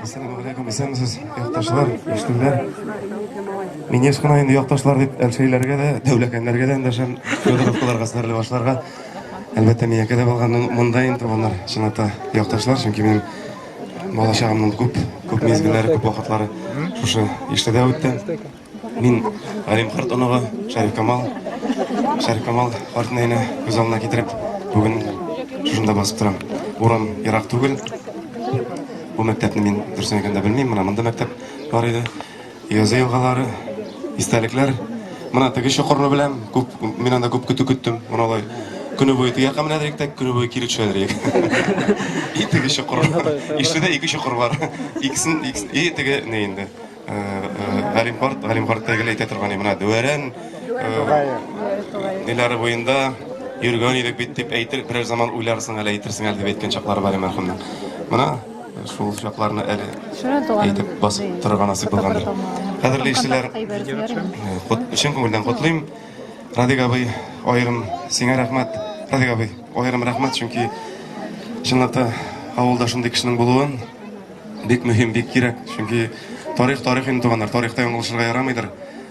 Әссәламү галәйкүм, исәнмесез, якташлар, иштеләр. Мин еш кына инде якташлар дип Әлшәйләргә дә, Дәүләкәннәргә дә эндәшәм, Федоровкаларга, Стәрлебашларга. Әлбәттә, Миякә дә булган монда инде туганнар, чынлап та якташлар, чөнки минем балачагымның күп, күп мизгелләре, күп вакытлары шушы Ишледә үтте. Мин Галим карт оныгы Шәриф Камал. Шәриф Камал картны әйне күз алдына китереп, бүген шушында басып торам. Урам ерак түгел. Бу мәктәпне мин дөресен әйткәндә белмим. Менә монда мәктәп бар иде. Язы елгалары, истәлекләр. Менә теге чокырны беләм. Күп, мин анда күп көтү көттем. Моны алай көне буе теге якка менәдер идек, көне буе кире төшәдер идек. И теге чокыр. Ишледә ике чокыр бар. Икесен, и теге не инде. Галим карт, Галим карт та гел әйтә торган менә Дүәрән ниләре буенда йөргән идек бит дип әйтер, берәр заман уйларсың әле, әйтерсең әле дип әйткән чаклары бар мәрхүмнең. Менә шул чакларны әле әйтеп басып торырга насыйп булгандыр. Кадерле кешеләр, чын күңелдән котлыйм. Радик абый, аерым сиңа рәхмәт. Радик абый, аерым рәхмәт, чөнки чынлап та авылда шундый кешенең булуын Бик мөһим, бик кирәк, чөнки тарих тарих инде, туганнар, тарихта яңылышырга ярамыйдыр.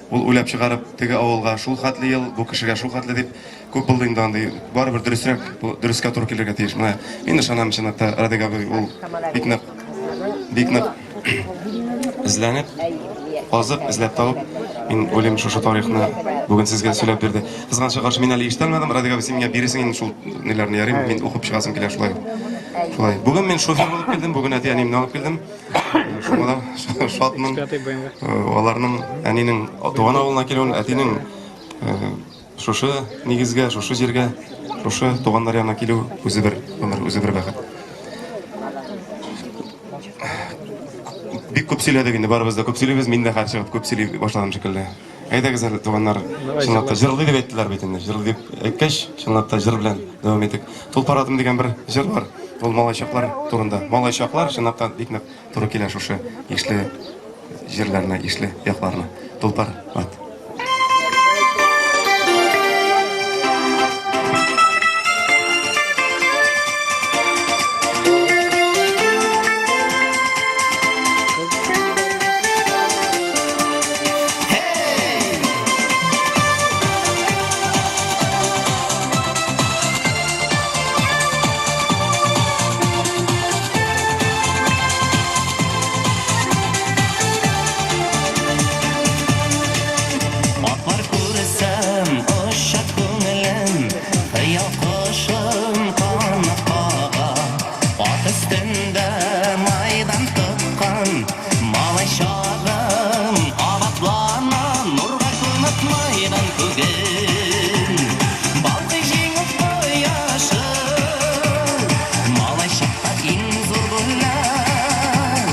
Ул уйлап чыгарып, теге авылга шул хәтле ел, бу кешегә шул хәтле дип, күп булды инде андый. Барыбер дөресрәк, бу дөрескә туры килергә тиеш. Менә мин ышанам, чынлап та, Радик абый ул бик нык, бик нык эзләнеп, казып, эзләп табып, мин уйлыйм, шушы тарихны бүген сезгә сөйләп бирде. Кызганычка каршы, мин әле ишетә алмадым. Радик абый, син миңа бирерсең инде шул ниләрне, ярыймы? Мин укып чыгасым килә шулай. Шулай. Бүген мин шофер булып килдем, бүген әти-әниемне алып килдем. Шуңа да шатмын. Аларның әнинең туган авылына килүен, әтинең шушы нигезгә, шушы җиргә, шушы туганнар янына килү үзе бер гомер, үзе бер бәхет. Бик күп сөйләдек инде, барыбыз да күп сөйлибез, мин дә хәзер чыгып күп сөйли башладым шикелле. Әйдәгез әле, туганнар, чынлап та җырлый дип әйттеләр бит инде. Җырлый дип әйткәч, чынлап та җыр белән дәвам итик. Тулпар атым дигән бер җыр бар. Ул малай чаклар турында. Малай чаклар чынлап та бик нык туры килә шушы ишле җирләренә, ишле якларына. Тулпар ат. Атлар күрсәм, оча күңелем, Хыял кошым канат кага. Ат өстендә майдан тоткан Малай чагым кабатлана, Нурга күмеп майдан күген. Балкый җиңү кояшы. Малай чакта иң зур бүләк,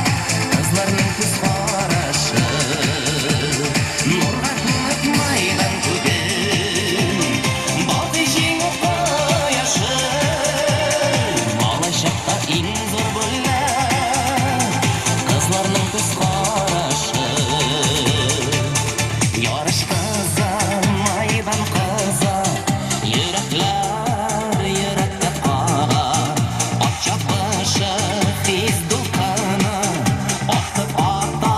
Кызларның күз карашы. Нурга күмеп майдан күген. Балкый җиңү кояшы. Малай чакта иң зур бүләк, Кызларның күз карашы. Ярыш кыза, майдан кыза, Йөрәкләр йөрәккә кага. Ат чабышы, тиз дулкыны, Атып ата,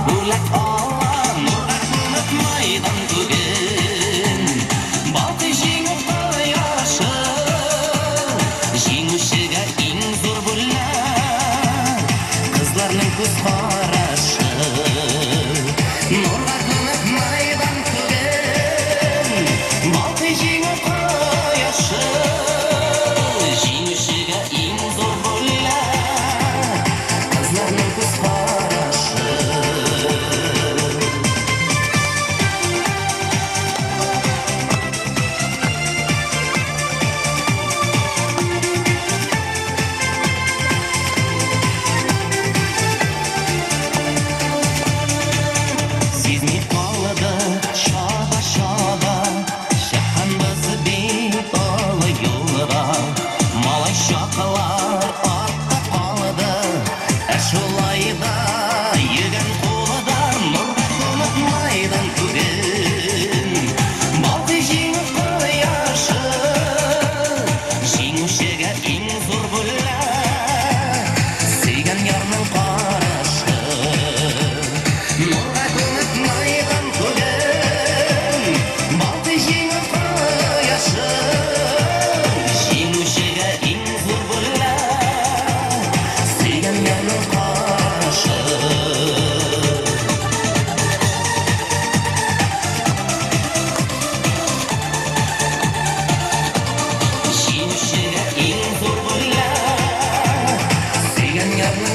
бүләк ала. Нурга күмеп майдан күген, Балкый җиңү кояшы. Җиңүчегә иң зур бүләк, Кызларның күз карашы. Нурга күмеп майдан күген, Балкый җиңү кояшы. Җиңүчегә иң зур бүләк, Кызларның күз карашы.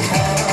Кара.